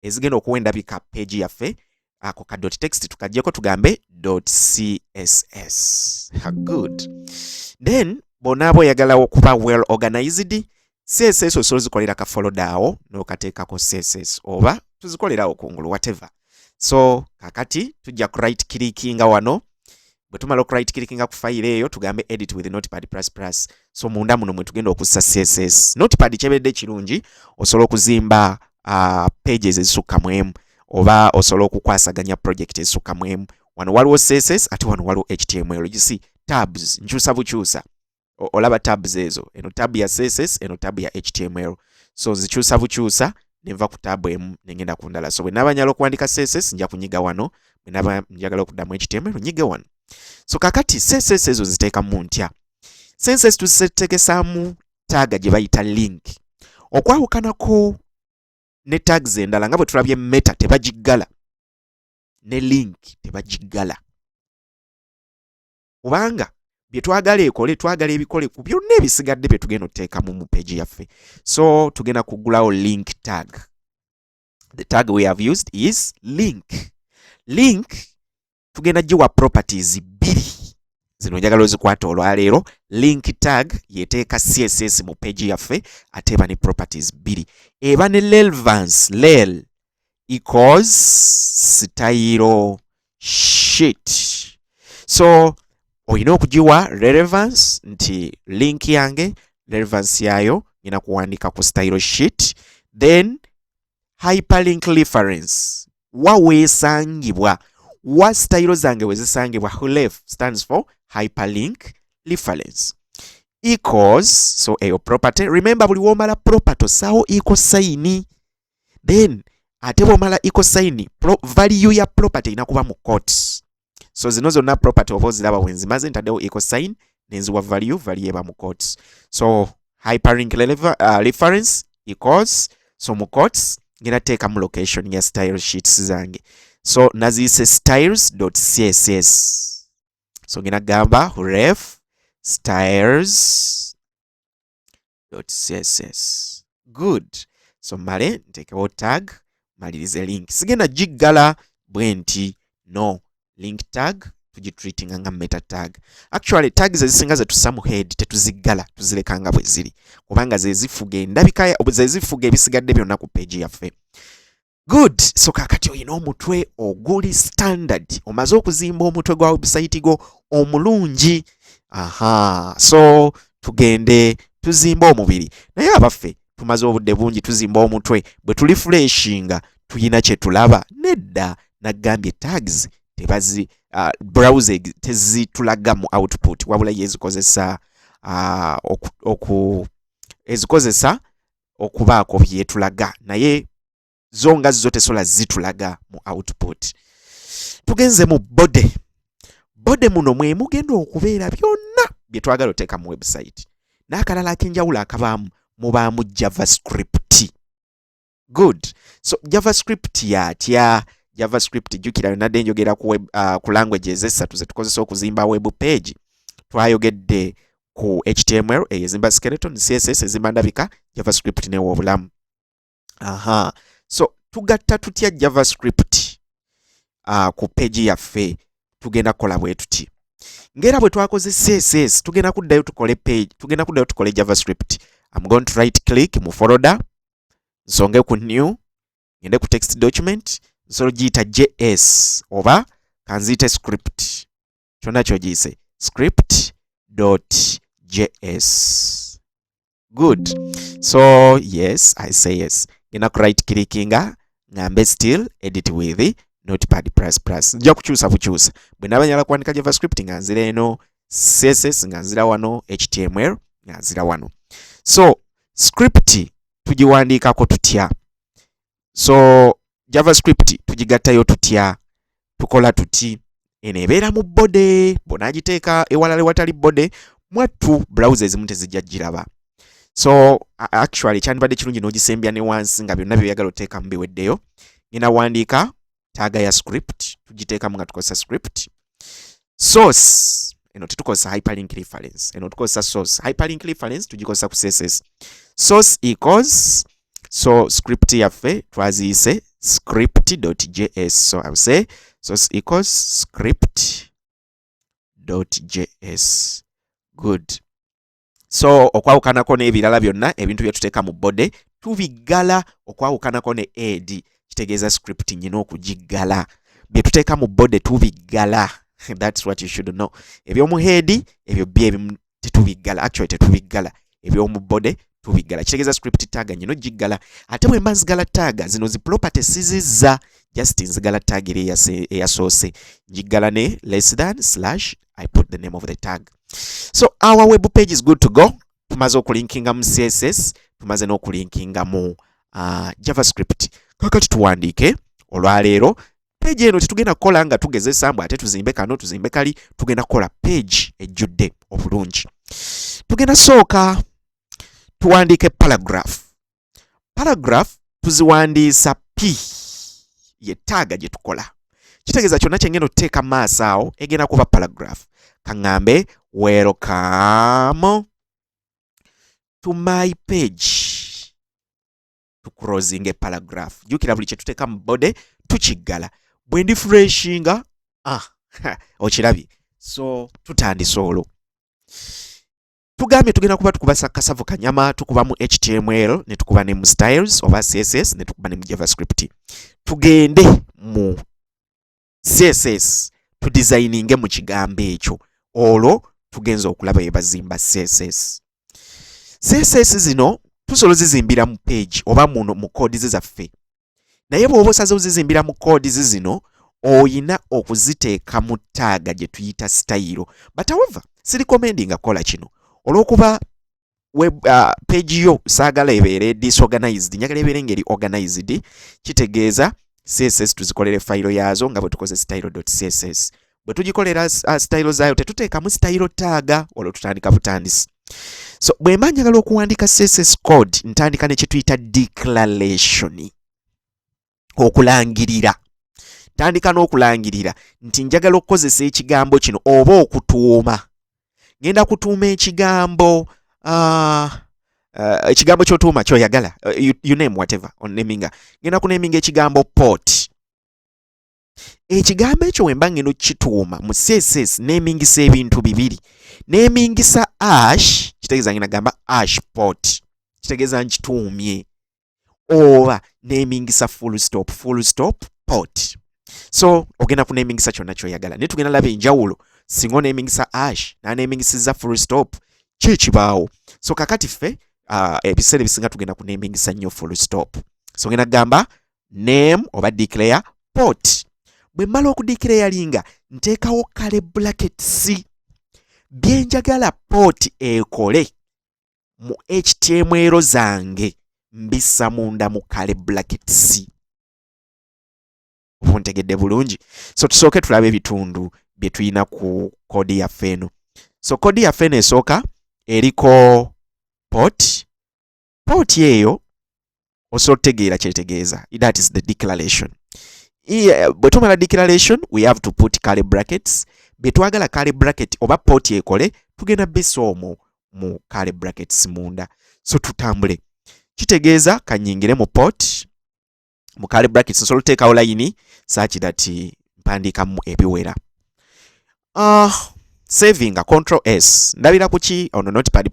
ezigenda okuwa endabika page yaffe. Ako ka .text tukaggyeko, tugambe .css. Good. Then bw'onaaba oyagala okuba well organized, CSS osobola ozikolera ka folder awo n'okateekako CSS, oba tuzikolerawo kungulu, whatever. So kakati tujja ku right clickinga wano. Bwe tumala oku right clickinga ku fayiro eyo, tugambe edit with Notepad++. So munda muno mwe tugenda okussa CSS. Notepad kyebedde kirungi, osobola okuzimba pages ezisukka mu emu, oba osobola okukwasaganya project ezisukka mu emu. Wano waliwo CSS, ate wano waliwo HTML. You see tabs, nkyusa bukyusa. Olaba tabs ezo, eno tab ya CSS, eno tab ya HTML. So nzikyusa bukyusa, nenva ku tab emu nengenda ku ndala. So bwe naaba njagala okuwandika CSS, nja kunyiga wano. Bwe naaba njagala okuddamu HTML, nyige wano. So kakati CSS ezo ziteekamu ntya? CSS tuzitekesaamu tag gye bayita link. Okwawukanako ne tags endala, nga bwe tulabye meta tebagiggala, ne link tebagiggala, kubanga bye twagala ekole, twagala ebikole ku byonna ebisigadde bye tugenda otuteekamu mu page yaffe. So tugenda kuggulawo link tag. The tag we have used is link. Link tugenda giwa properties bbiri. Zino njagala ozikwata olwaleero. Link tag yeteeka CSS mu page yaffe, ate eba ne properties bbiri. Eba ne relevance, rel equals style sheet. So olina okugiwa relevance nti link yange relevance yayo ngenda kuwandika ku style sheet. Then hyperlink reference, wa weesangibwa, wa style zange wezisangibwa. Href stands for hyperlink reference, equals. So eyo property, remember, buli womala property osaawo equal sign. Then ate bwomala equal sign, value ya property erina kuba mu quotes. So zino zonna property oba oziraba, bwenzimaze ntaddewo equal sign nenziwa value, value eba mu quotes. So hyperlink reference equals, so mu quotes ngenda teekamu location ya style sheets zange. So naziyise styles.css. So ngenda gamba href styles.css. Good. So male ntekewo tag, malirize link. Sigenda giggala bwe nti, no. Link tag tugitreatinga nga meta tag. Actually, tags ezisinga zetussa mu head tetuziggala, tuzireka nga bwe ziri, kubanga zezifuga endabika, zezifuga ebisigadde byonna ku page yaffe. Good. So kakati oyina omutwe oguli standard, omaze okuzimba omutwe gwa website go omulungi. Aha, so tugende tuzimbe omubiri. Naye abaffe, tumaze obudde bungi tuzimba omutwe. Bwe tuli refreshinga, tuyina kye tulaba? Nedda. Nagambye tags tebazi browser tezitulaga mu output, wabula ye ezikozesa oku ezikozesa okubaako byetulaga. Naye Zo nga zo tesobola zitulaga mu output. Tugenze mu body. Body muno mwe mugenda okubeera byonna bye twagala oteeka mu website. N'akalala ak'enjawulo akabaamu, mubaamu JavaScript. Good. So JavaScript yatya? JavaScript, jjukira yonadde njogera ku, web, ku languages essatu zetukozesa okuzimba web page. Twayogedde ku HTML eyo ezimba skeleton, CSS ezimba ndabika, JavaScript newa obulamu. Aha, so tugatta tutya JavaScript ku page yaffe? Tugenda kukola bwe tuti, ngera bwe twakoze CSS, tugenda kuddayo tukole page, tugenda kuddayo tukole JavaScript. I'm going to right click mu folder, nsonge ku new, ngende ku text document, nsobola giyita JS oba kanziyite script, kyonna kyogiyise, script js. Good. So yes, I say yes. Ngenda ku right clickinga, ngambe still edit with Notepad++. Nja kukyusa bukyusa. Bwe naba njagala kuwandika JavaScript nga nzira eno, CSS nga nzira wano, HTML nga nzira wano. So script tugiwandiikako tutya? So JavaScript tugigattayo tutya? Tukola tuti: eno ebeera mu body. Bw'onaagiteeka ewalala ewatali body, mwattu browser ezimu tezijja giraba. So actually kyandibadde kirungi n'ogisembya ne wansi nga byonna byoyagala oteekamu biweddeyo. Ngenda wandiika tag ya script, tugiteekamu nga tukozesa script. Source, eno tetukozesa hyperlink reference, eno tukozesa source. Hyperlink reference tugikozesa ku CSS. Source equals, so script yaffe twaziyise script.js, so I will say source equals script.js. Good. So okwawukanako n'ebirala byonna, ebintu bye tuteeka mu body tubiggala. Okwawukanako ne head, kitegeeza script nyina okugiggala. Bye tuteeka mu body tubiggala. That's what you should know. Ebyomu head ebyo byo ebimu tetubiggala, actually tetubiggala. Ebyomu body tubiggala. Kitegeeza script tag nyino giggala. Ate bwe mba nzigala tag zino, zi property sizizza, just nzigala tag eri eyasoose, ngiggala ne less than slash, I put the name of the tag. So our web page is good to go. Tumaze okulinkinga mu CSS, tumaze n'okulinkinga mu JavaScript. Kakati tuwandiike olwaleero page eno. Tetugenda kukola nga tugezesa mbu ate tuzimbe kano, tuzimbe kali. Tugenda kukola page ejjudde obulungi. Tugenda sooka tuwandiike paragraph. Paragraph tuziwandiisa p, ye tag gye tukola. Kitegeeza kyonna kyengenda otuteeka mu maaso awo egenda kuba paragraph. Kaŋŋambe "Welcome to my page", tuclosinga paragraph. Jjukira buli kye tuteeka mu body tukiggala. Bwe ndi refreshinga, ah, okirabye. So tutandise olwo. Tugambye tugenda kuba tukuba kasavu kanyama, tukuba mu HTML ne tukuba ne mu styles oba CSS ne tukuba ne mu JavaScript. Tugende mu CSS, tudesigninge mu kigambo ekyo. Olwo tugenza okulaba bye bazimba CSS. CSS zino tusobola zizimbira mu page oba muno mu codes zaffe, naye bw'oba osaze ozizimbira mu codes zino, oyina okuziteeka mu tag gye tuyita style. But however, sirecommendinga kukola kino olw'okuba web page yo saagala ebeere disorganized, njagala ebeere ngeri organized. Kitegeeza CSS tuzikolere fayiro yaazo nga bwe tukoze style.css. Bwe tugikolera style zaayo, tetuteekamu style tag, olwo tutandika butandisi. So bwe mba njagala okuwandika CSS code, ntandika ne kye tuyita declaration, okulangirira. Tandika n'okulangirira nti njagala okukozesa ekigambo kino oba okutuuma. Ngenda kutuuma ekigambo, ekigambo ky'otuuma kyoyagala, you name whatever onaminga. Ngenda kunaminga ekigambo port. Ekigambo ekyo wemba ngenda okukituuma mu CSS, nemingisa ebintu bibiri. Nemingisa hash, kitegeeza ngenda gamba #port, kitegeeza nkituumye, oba nemingisa full stop, full stop port. So ogenda kunemingisa kyonna kyoyagala, naye tugenda laba enjawulo singa onemingisa hash nanemingisiza full stop, ki ekibaawo. So kakati ffe ebiseera ebisinga tugenda kunemingisa nnyo full stop. So ngenda kugamba name oba declare port. Bwe mmala okudeclaringa, nteekawo curly brackets, byenjagala port ekole mu HTML zange mbissa munda mu curly brackets. Oba ontegedde bulungi? So tusooke tulabe ebitundu bye tulina ku code yaffe eno. So code yaffe eno esooka eriko port. Port eyo osobola otutegeera kyetegeeza? That is the declaration. Bwe tumala declaration, we have to put curly brackets. Bye twagala curly bracket oba port ekole, tugenda bissa omwo mu curly brackets munda. So tutambule. Kitegeeza kanyingire mu port, mu curly brackets nsobola oteekawo layini such that mpandiikamu ebiwera. Savinga, Control S. Ndabira ku ki ono? Notepad++.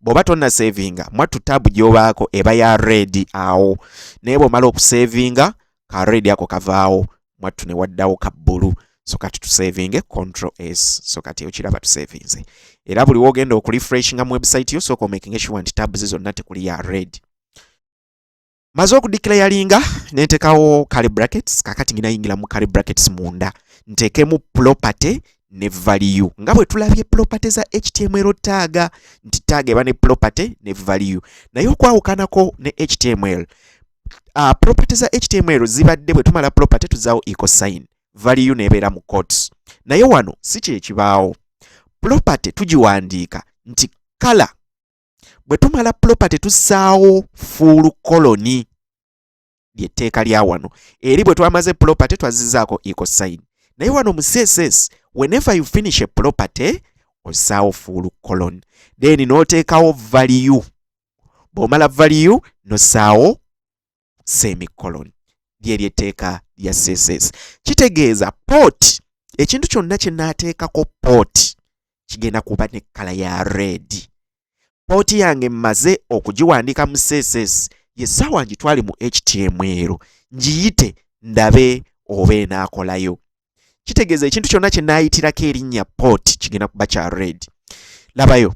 Bw'oba tonna savinga, mwattu tab gy'obaako eba ya red awo, naye bw'omala okusavinga, ka red ako kavaawo, mwattu ne waddawo ka bbulu. So kati tusavinge, Control S. So kati okiraba, tusavinze. Era buli wogenda okurefreshinga mu website yo, sooka omakinga sure nti tabs zonna tekuli ya red. Maze okudeclaringa, nentekawo curly brackets. Kakati ngina mu curly brackets munda, nteekemu property ne value, nga bwe tulabye property za HTML tag, nti tag eba ne property ne value. Naye okwawukanako ne HTML, property za HTML zibadde bwe tumala property tuzaawo equal sign, value nebeera mu quotes. Naye wano si kyekibaawo. Property tugiwandiika nti color. Bwe tumala property tussaawo full colon, lyetteeka lya wano. Eri bwe twamaze property twazizzaako equal sign, naye wano mu CSS, whenever you finish a property, ossaawo full colon, then n'oteekawo value. Bw'omala value, nossaawo semicolon. Lyeryo etteeka lya CSS. Kitegeeza port, ekintu kyonna kye naateekako port kigenda kuba ne color ya red. Port yange mmaze okugiwandiika mu CSS, yessaawa ngitwale mu HTML, ngiyite, ndabe oba enaakolayo. Kitegeeza ekintu kyonna kye naayitirako erinnya port kigenda kuba kya red. Labayo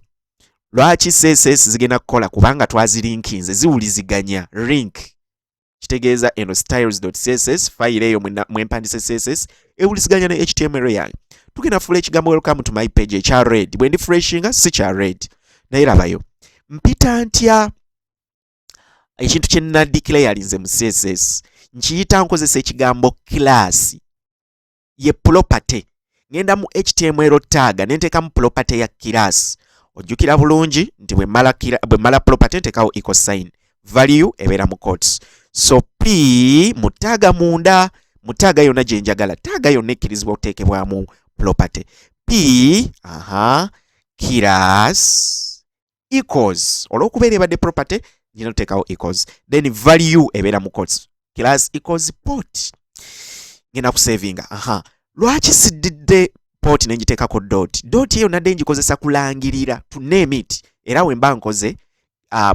lwaki CSS zigenda kukola, kubanga twazilinkinze, ziwuliziganya. Link kitegeeza eno styles.css file eyo mwempandise CSS ewuliziganya ne HTML yange. Tugenda fuula ekigambo "Welcome to my page" ekya red. Bwe nrefreshinga, si kya red. Naye labayo, mpita ntya ekintu kye nadeclarinze mu CSS? Nkiyita nkozesa ekigambo class, ye property. Ngenda mu HTML tag ne nteekamu property ya class. Ojjukira bulungi nti bwe mmala property nteekawo equal sign, value ebeera mu quotes. So p mu tag munda, mu tag yonna gye njagala, tag yonna ekkirizibwa okuteekebwamu property. P, aha, class equals, olw'okubeera ebadde property ngina oteekawo equals, then value ebeera mu quotes, class equals port. Ngenda kusavinga. Aha, lwaki siddidde port nengiteekako dot? Dot eyo nadde ngikozesa kulangirira, to name it. Era bwe mba nkoze,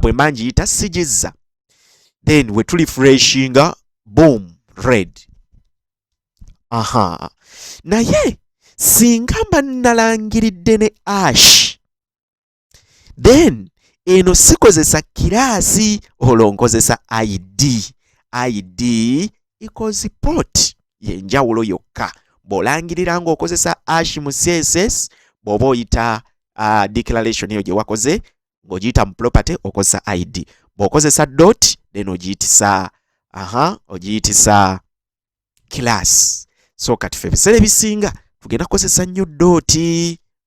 bwe mba ngiyita sigizza. Then we tulirefreshinga, boom, red. Aha, naye singa mba nalangiridde ne hash, then eno sikozesa class, olwo nkozesa id. Id equals port, yenjawulo yokka. Bw'olangirira ng'okozesa hash mu CSS, bw'oba oyita declaration eyo gye wakoze ng'ogiyita mu property, okozesa id. Bw'okozesa dot, then ogiyitisa, aha, ogiyitisa class. So kati ffe ebiseera ebisinga tugenda kukozesa nnyo dot.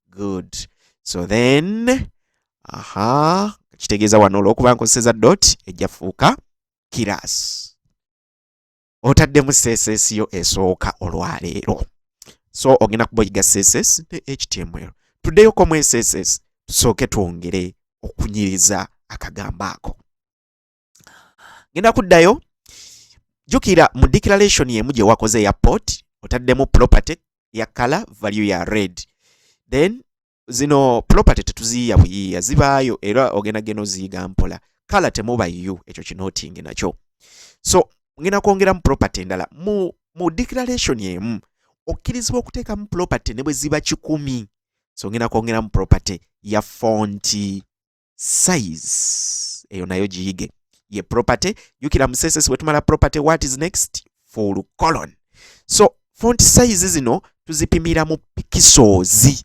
Good. So then, aha, kitegeeza wano olw'okuba nkozeseza dot, ejja fuuka class. Otaddemu CSS yo esooka olwaleero. So ogenda kuba oyiga CSS ne HTML. Tuddeyoko mu CSS, tusooke twongere okunyiriza akagambo ako. Ngenda kuddayo. Jjukira mu declaration yemu gye wakoze eya port, otaddemu property ya color, value ya red. Then zino property tetuziyiya buyiiya, zibaayo, era ogenda genda oziyiga mpola. Color temuba u, ekyo kinotinge nakyo. So ngenda kwongeramu property endala mu declaration emu. Okkirizibwa okuteekamu property ne bwe ziba 100. So ngenda kwongeramu property ya font size. Eyo nayo giyige, ye property. Jjukira mu CSS bwe tumala property, what is next? Full colon. So font size zino tuzipimira mu pixels.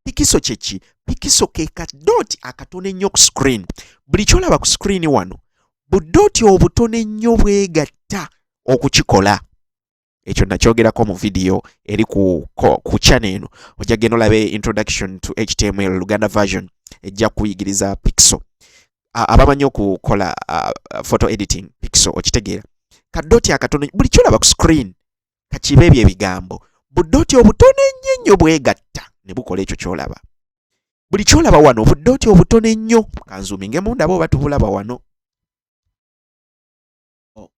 Pixel kyeki? Pixel ke kadoti akatono ennyo ku screen. Buli kyolaba ku screen wano, budoti obutono ennyo bwegatta. Okukikola ekyo nakyogerako mu vidiyo eri ku channel eno. Ojja genda olabe Introduction to HTML Luganda version, ejja kuyigiriza pixel. Abamanyi okukola photo editing, pixel okitegeera, kadoti akatono. Buli kyolaba ku screen, kakibe ebyo ebigambo, budoti obutono ennyo ennyo bwegatta ne bukola ekyo kyolaba. Buli kyolaba wano, obudoti obutono ennyo. Kanzumingemu ndaba oba tubulaba wano. Oh,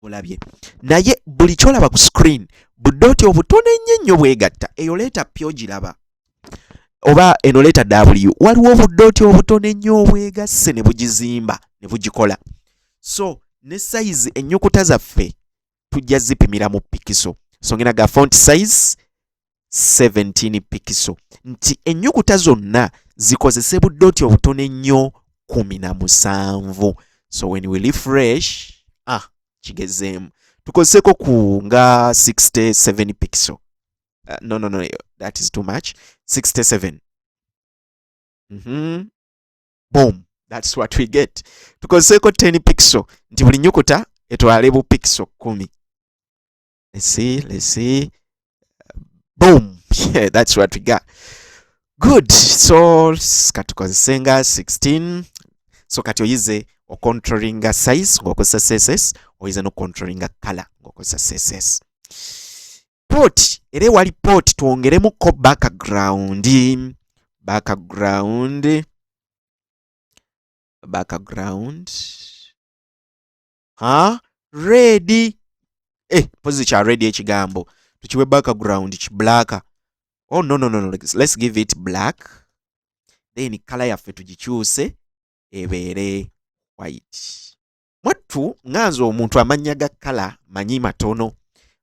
bulabye. Naye buli kyolaba ku screen, budoti obutono ennyo ennyo bwegatta. Eyo letter P ogiraba, oba eno letter W, waliwo obudoti obutono ennyo obwegasse ne bugizimba ne bugikola. So ne size, ennyukuta zaffe tujja zipimira mu pixel. So ngenda ga font size 17 pixel, nti ennyukuta zonna zikozese budoti obutono ennyo 17. So when we refresh, ah, kigezeemu, tukozeseko ku nga 67 pixel. No, that is too much. 67. Boom, that's what we get. Tukozeseeko 10 pixel, nti buli nyukuta etwale bu pixel 10. Let's see, let's see. Boom, yeah, that's what we got. Good. So katukozese nga 16. So kati oyize ocontrollinga size ng'okozesa CSS, oyize nocontrollinga color ng'okozesa CSS. Port era ewali port twongeremuko background, background, background, ha, red. Eh, pozi kya red, ekigambo tukiwe background ki black. Oh, no, let's give it black, then color yaffe tugikyuse ebeere white. Mwattu nganze omuntu amannya ga color manyi matono,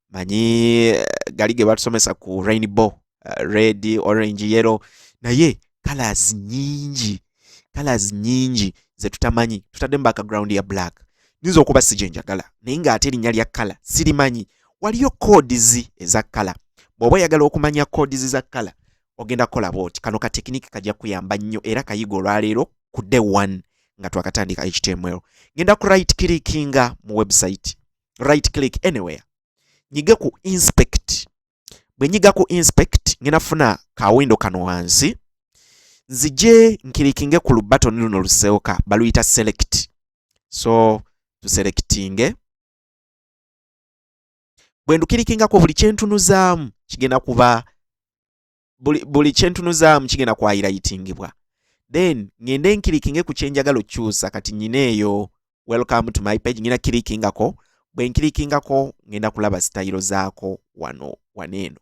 manyi gali ge batusomesa ku rainbow, red, orange, yellow, naye colors nyingi, colors nyingi ze tutamanyi. Tutaddemu background ya black, nyinza okuba si gye njagala, naye ng'ate erinnya lya color sirimanyi. Waliyo codes eza color. Bw'oba oyagala okumanya codes za color, ogenda kukola bwoti. Kano ka technique kajja kuyamba nnyo, era kayiga olwaleero ku day one nga twakatandika HTML. Ngenda ku right clickinga mu website, right click anywhere, nyige ku inspect. Bwe nyiga ku inspect, ngenda funa ka window kano wansi, nzije nkilikinge ku lubatoni luno lusooka, baluyita select. So tuselectinge. Bwe ndukilikingako, buli kyentunuzaamu kigenda kuba, buli kyentunuzaamu kigenda kuhighlightingibwa. Then ngende nkilikinge ku kyenjagala okukyusa. Kati nyina eyo "Welcome to my page", ngina kilikingako. Bwe nkilikingako, ngenda kulaba style zaako wano, waneeno.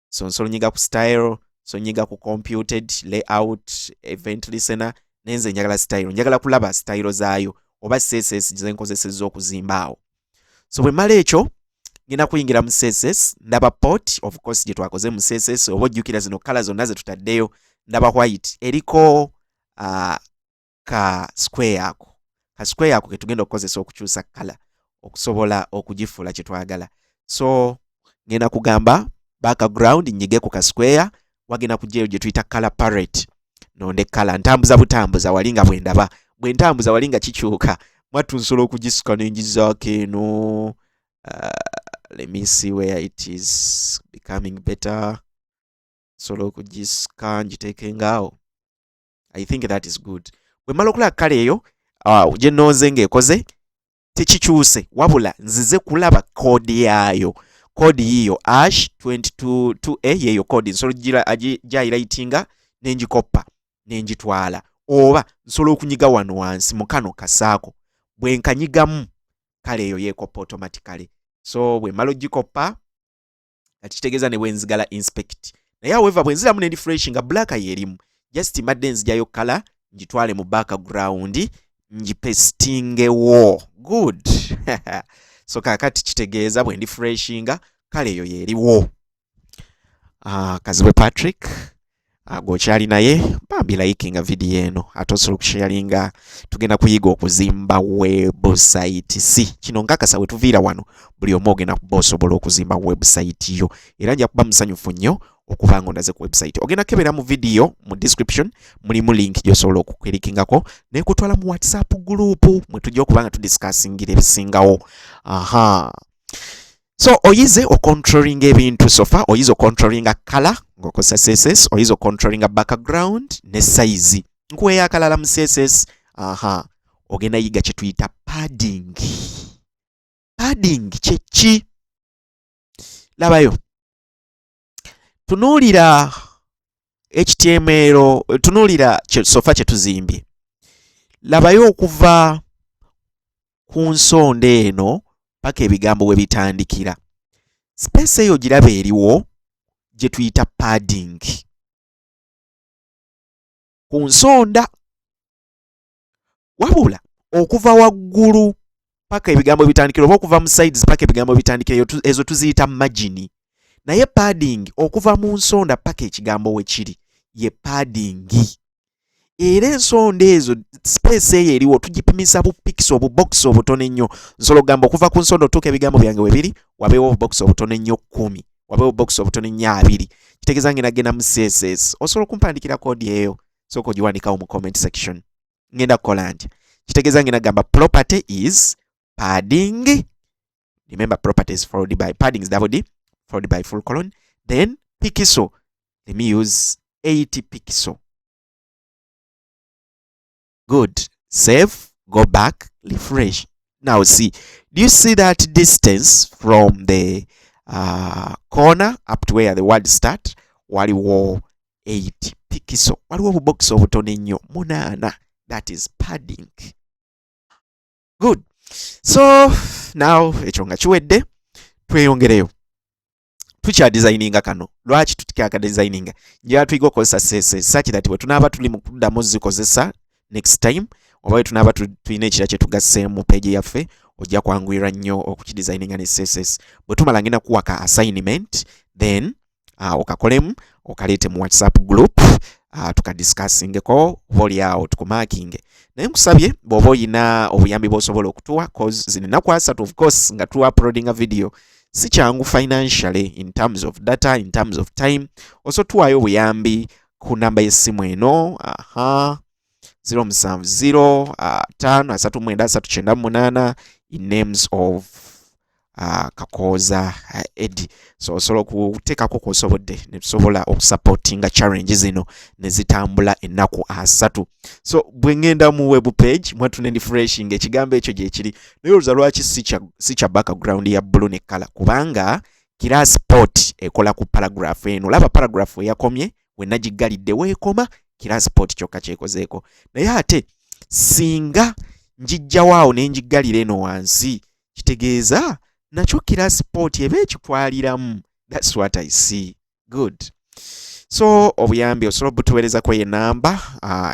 So nsobola nyiga ku style, so nyiga ku computed layout, event listener, nenze njagala style, njagala kulaba style zaayo oba CSS zenkozesezza okuzimba awo. So bwe mmala ekyo, ngenda kuyingira mu CSS, ndaba port, of course gye twakoze mu CSS. Oba ojjukira zino color zonna ze tutaddeyo, ndaba white eriko ka square ako. Ka square ako ke tugenda okukozesa okukyusa color, okusobola okugifuula kye twagala. So ngenda kugamba background, nyige ku ka square, wagenda kujja gye tuyita color palette, nonde color. Ntambuza butambuza wali nga bwe ndaba, bwe ntambuza wali nga kikyuka. Mwattu nsobola okugisika nengizaako eno. Let me see where it is becoming better. Nsobola okugisika ngiteeke ngaawo. I think that is good. Bwe mmala okulaba color eyo gye nnonze ng'ekoze, tekikyuse, wabula nzize kulaba code yaayo. Code yiiyo #222A, yeeyo code. Nsobola gihighlightinga nengikoppa nengitwala, oba nsobola okunyiga wano wansi mu kano kasaako. Bwe nkanyigamu, kale eyo yeekoppa automatically. So bwe mmala ogikoppa, kati kitegeeza ne bwenzigala inspect. Naye however, bwe nziramu ne refresh, nga black yeerimu. Just mbadde nzijayo color ngitwale mu background, ngipestingewo. Good. So kaakati kitegeeza bwe ndifreshinga, kale eyo yeeriwo. Kazibwe Patrick. Gwokyali naye bambi likinga vidiyo eno, ate osobola okusharinga. Tugenda kuyiga okuzimba website. Si kino nkakasa, we tuviira wano buli omu ogenda kuba osobola okuzimba website yo, era nja kuba musanyufu nnyo okuba nga ondaze ku website. Ogenda kebera mu vidiyo, mu description mulimu link gy'osobola okukirikingako nekutwala mu WhatsApp group mwe tujja okuba nga tudiscussingira ebisingawo. Aha, so oyize ocontrollinga ebintu so far. Oyize ocontrollinga color ng'okozesa CSS, oyize ocontrollinga background ne size. Nkuweeyo akalala mu CSS. Aha, ogenda yiga kye tuyita padding. Padding kyeki? Labayo, tunuulira HTML, tunuulira so far kye tuzimbye. Labayo okuva ku nsonda eno paka ebigambo we bitandikira, space eyo giraba eriwo gye tuyita padding ku nsonda. Wabula okuva waggulu paka ebigambo bitandikira, oba okuva mu sides paka ebigambo bitandikira, ezo tuziyita margin. Naye padding okuva mu nsonda paka ekigambo we kiri ye padding. Era ensonda ezo, space eyo eriwo, tugipimisa bupixel, obubokisi obutono ennyo. Nsobola okugamba okuva ku nsonda otuuka ebigambo byange we biri, wabeewo obubokisi obutono ennyo 10, wabeewo obubokisi obutono ennyo 20. Kitegeeza ngenda genda mu CSS. Osobola okumpandikira code eyo? Sooka ogiwandikawo mu comment section. Ngenda kukola ntya? Kitegeeza ngenda gamba property is padding. Remember, property is followed by padding is double d followed by full colon, then pixel. Let me use 80 pixel. Good. Save, go back, refresh. Now see, do you see that distance from the corner up to where the word start? Waliwo 8 pixel, waliwo obubokisi obutono ennyo 8. That is padding. Good. So now ekyo nga kiwedde, tweyongereyo. Tukya designinga kano. Lwaki tutyaka designinga? Njala tuyiga okukozesa CSS such that bwe tunaaba tuli mu kuddamu zikozesa next time, oba bwe tunaaba tulina ekira kye tugasseemu page yaffe, ojja kwanguyirwa nnyo okukidesigninga ne CSS. Bwe tumala, ngenda kuwa ka assignment, then okakolemu okaleete mu WhatsApp group, tukadiscussingeko, oba oliawo tukumarkinge. Naye nkusabye, bw'oba oyina obuyambi bw'osobola okutuwa, cause zino ennaku 30, of course, nga tu uploadinga video si kyangu financially, in terms of data, in terms of time, osobola tuwaayo obuyambi ku namba y'essimu eno. Aha, 070 5 39 398, in names of Kakooza Edi. So osobola okuteekako kwosobodde ne tusobola okusupportinga challenge zino ne zitambula ennaku 30. So bwe ŋŋenda mu web page mwatu ne refreshing, ekigambo ekyo gye kiri. Naye olowooza lwaki si kya background ya blue ne color? Kubanga class port ekola ku paragraph eno. Olaba paragraph eyakomye, we nagiggalidde weekoma, class port kyokka kyekozeeko. Naye ate singa njijjawo awo ne njiggalira eno wansi, kitegeeza nakyo class port eba ekitwaliramu. That's what I see. Good. So obuyambi osobola obutuweerezako enamba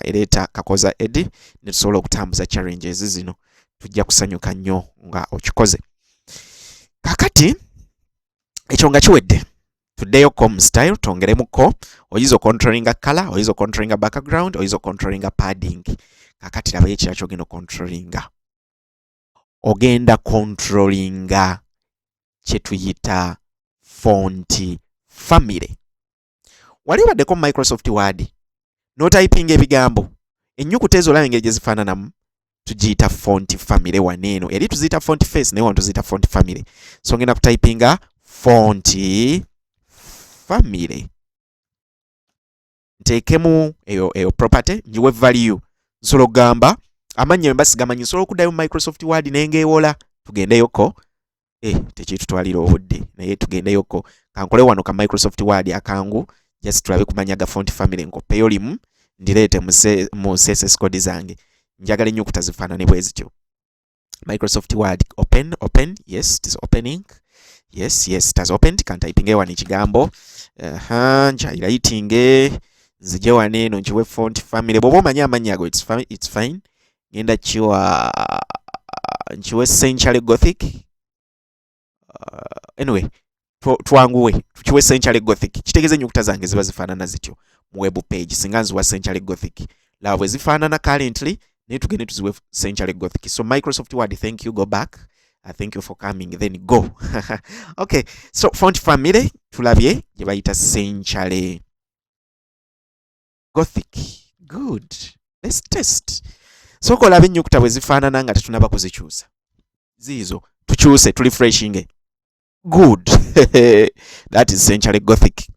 ereeta Kakoza Edi, ne tusobola okutambuza challenges zino. Tujja kusanyuka nnyo nga okikoze. Kakati ekyo nga kiwedde, tuddeyo mu style, twongeremuko. Oyinza ocontrollinga color, oyinza ocontrollinga background, oyinza ocontrollinga padding. Kakati labayo ekira kyogenda ocontrollinga. Ogenda controllinga kye tuyita font family. Wali obaddeko mu Microsoft Word n'otypinga ebigambo, ennyukuta ezo olaba engeri gye zifaananamu? Tugiyita font family. Wano eno eri tuziyita font face, naye wano tuziyita font family. So ngenda kutypinga font family, nteekemu eyo property, ngiwe value. Nsobola okugamba amannya bwe mbasigamanyi, nsobola okuddayo mu Microsoft Word nengeewola. Tugendeyoko, tekitutwalira obudde, naye tugendeyoko. Kankole wano ka Microsoft Word akangu, just tulabe kumanya ga font family. Nkopeyo limu, ndireete mu CSS code zange. Njagala ennyukuta zifaanane bwe zityo. Microsoft Word open, open. Yes, it is opening. Yes, it has opened. Kantypinge wano ekigambo. Nkyayirayitinge, nzije wano eno nkiwe font family. Bw'oba omanyi amannya ago, it's fine. Ngenda kiwa, nkiwe Century Gothic. Anyway, Twanguwe tukiwe Century Gothic. Kitegeeza ennyukuta zange ziba zifaanana zityo mu web page singa nziwa Century Gothic. Laba bwe zifaanana currently, naye tugende tuziwe Century Gothic. So Microsoft Word, thank you, go back. Thank you for coming, then go. Okay, so font family tulabye gye bayita Century Gothic. Good, let's test. Sooka olabe ennyukuta bwe zifaanana nga tetunaba kuzikyusa. Ziizo, tukyuse, turefreshinge. Good, that is Century Gothic.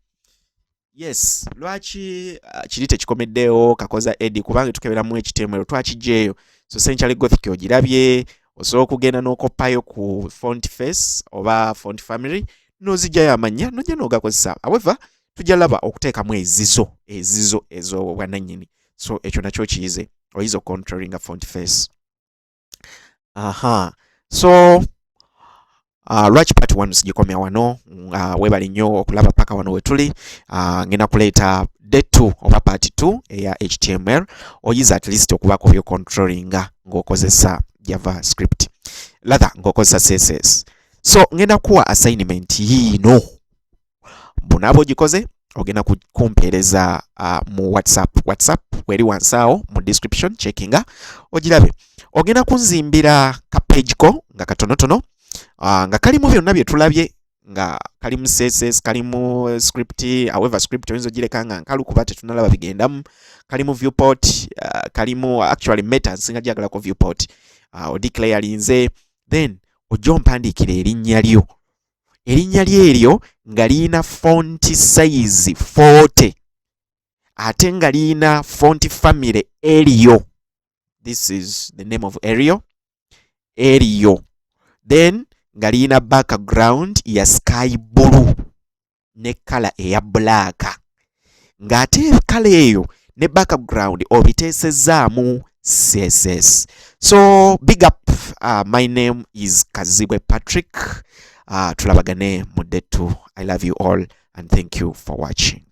Yes, lwaki kiri tekikomeddeewo kakoza edi? Kubanga tukeberamu ekitml, twakijjeeyo. So Century Gothic ogirabye, osobola okugenda n'okoppayo ku font face oba font family n'ozijjayo amannya nojja n'ogakozesa. However, tujja laba okuteekamu ezizo ez'obwannannyini. So ekyo nakyo kiyize, oyinza ocontrollinga font face. Aha, so lwaki part 1 sigikomya wano? Webale nnyo okulaba paka wano wetuli. Ngenda kuleeta day 2 oba part 2 eya HTML. Oyiza at least okubaako byocontrollinga ng'okozesa JavaScript, rather ng'okozesa CSS. So ngenda kuwa assignment yiino. Bunaaba ogikoze, ogenda kumpeereza mu WhatsApp. WhatsApp weri wansi awo mu description, checkinga ogirabe. Ogenda kunzimbira ka page ko nga katonotono, nga kalimu byonna bye tulabye, nga kalimu CSS, kalimu script. However, script oyinza ogireka nga nkalu kuba tetunalaba bigendamu. Kalimu viewport, kalimu actually meta, nsinga gyagalako viewport. Odeclarinze, then ojja ompandiikira erinnya lyo. Erinnya lyo eryo nga liyina font size 40, ate nga liyina font family Arial. This is the name of Arial, Arial. Then nga liyina background ya sky blue ne color eya black, ng'ate color eyo ne background obiteesezzaamu CSS. So big up. My name is Kazibwe Patrick. Tulabagane mu day 2. I love you all and thank you for watching.